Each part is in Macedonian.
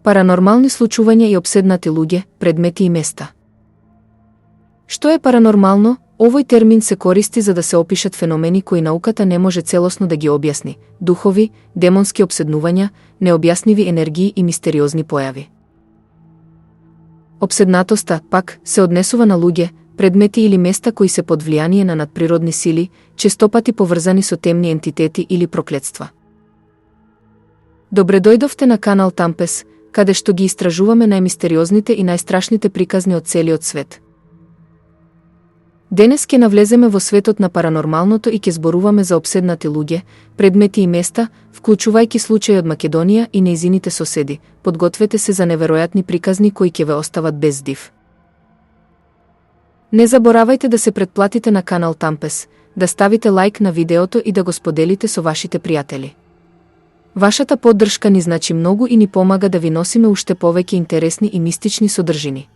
Паранормални случувања и обседнати луѓе, предмети и места. Што е паранормално? Овој термин се користи за да се опишат феномени кои науката не може целосно да ги објасни: духови, демонски обседнувања, необјасними енергии и мистериозни појави. Обседнатоста, пак, се однесува на луѓе, предмети или места кои се под влијание на надприродни сили, честопати поврзани со темни ентитети или проклетства. Добре дојдовте на канал Тампес, каде што ги истражуваме најмистериозните и најстрашните приказни од целиот свет. Денес ќе навлеземе во светот на паранормалното и ќе зборуваме за обседнати луѓе, предмети и места, вклучувајќи случаи од Македонија и нејзините соседи. Подгответе се за неверојатни приказни кои ќе ве остават без див. Не заборавајте да се претплатите на канал Тампес, да ставите лајк на видеото и да го споделите со вашите пријатели. Вашата поддршка ни значи многу и ни помага да ви носиме уште повеќе интересни и мистични содржини.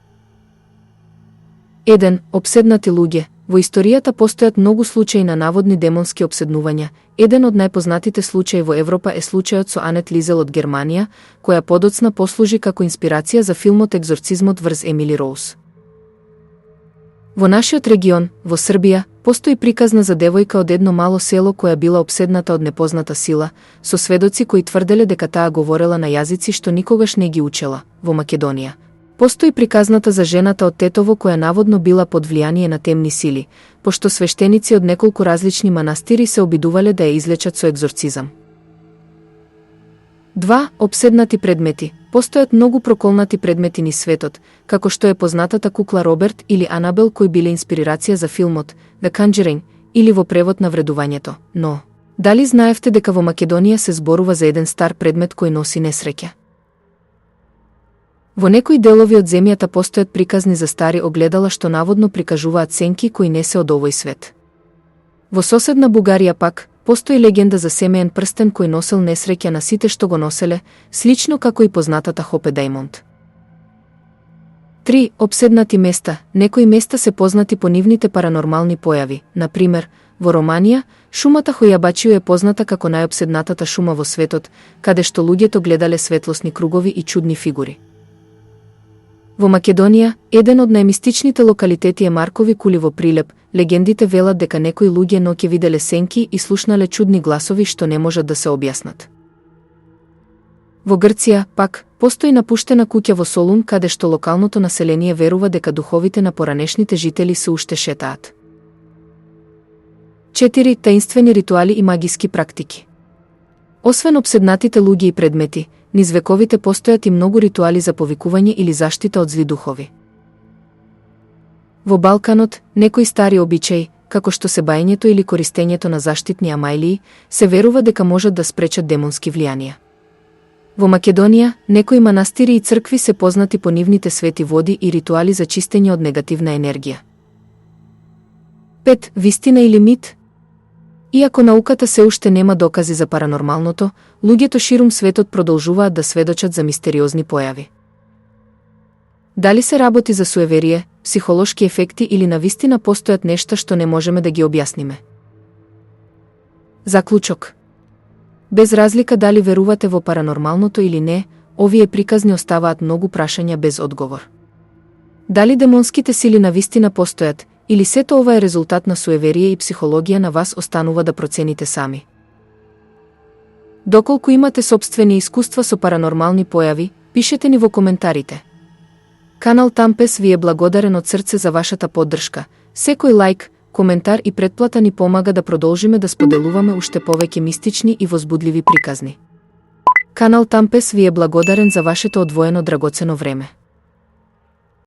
1. Обседнати луѓе. Во историјата постојат многу случаи на наводни демонски обседнувања. Еден од најпознатите случаи во Европа е случајот со Анет Лизел од Германија, која подоцна послужи како инспирација за филмот Екзорцизмот врз Емили Роуз. Во нашиот регион, во Србија, постои приказна за девојка од едно мало село која била обседната од непозната сила, со сведоци кои тврделе дека таа говорела на јазици што никогаш не ги учела. Во Македонија постои приказната за жената од Тетово која наводно била под влијание на темни сили, пошто свештеници од неколку различни манастири се обидувале да ја излечат со екзорцизам. 2. Обседнати предмети. Постојат многу проколнати предмети низ светот, како што е познатата кукла Роберт или Анабел кои биле инспирација за филмот The Conjuring или во превод на вредувањето. Но, дали знаевте дека во Македонија се зборува за еден стар предмет кој носи несреќа? Во некои делови од земјата постојат приказни за стари огледала што наводно прикажуваат сенки кои не се од овој свет. Во соседна Бугарија пак, постои легенда за семеен прстен кој носел несреќа на сите што го носеле, слично како и познатата Хопе Даймонд. 3. Обседнати места. Некои места се познати по нивните паранормални појави. Например, во Романија, шумата Хојабачио е позната како најобседнатата шума во светот, каде што луѓето гледале светлосни кругови и чудни фигури. Во Македонија, еден од најмистичните локалитети е Маркови кули во Прилеп. Легендите велат дека некои луѓе ноќе виделе сенки и слушнале чудни гласови што не можат да се објаснат. Во Грција, пак, постои напуштена куќа во Солун каде што локалното население верува дека духовите на поранешните жители се уште шетаат. 4. Таинствени ритуали и магиски практики. Освен обседнатите луѓе и предмети, низ вековите постојат и многу ритуали за повикување или заштита од зли духови. Во Балканот, некои стари обичаи, како што се баењето или користењето на заштитни амајлии, се верува дека можат да спречат демонски влијанија. Во Македонија, некои манастири и цркви се познати по нивните свети води и ритуали за чистење од негативна енергија. 5. Вистина или мит? Иако науката се уште нема докази за паранормалното, луѓето ширум светот продолжуваат да сведочат за мистериозни појави. Дали се работи за суеверие, психолошки ефекти или навистина постојат нешта што не можеме да ги објасниме? Заклучок. Без разлика дали верувате во паранормалното или не, овие приказни оставаат многу прашања без одговор. Дали демонските сили навистина постојат, или сето ова е резултат на суеверие и психологија, на вас останува да процените сами. Доколку имате сопствени искуства со паранормални појави, пишете ни во коментарите. Канал Тампес ви е благодарен од срце за вашата поддршка. Секој лајк, коментар и претплата ни помага да продолжиме да споделуваме уште повеќе мистични и возбудливи приказни. Канал Тампес ви е благодарен за вашето одвоено драгоцено време.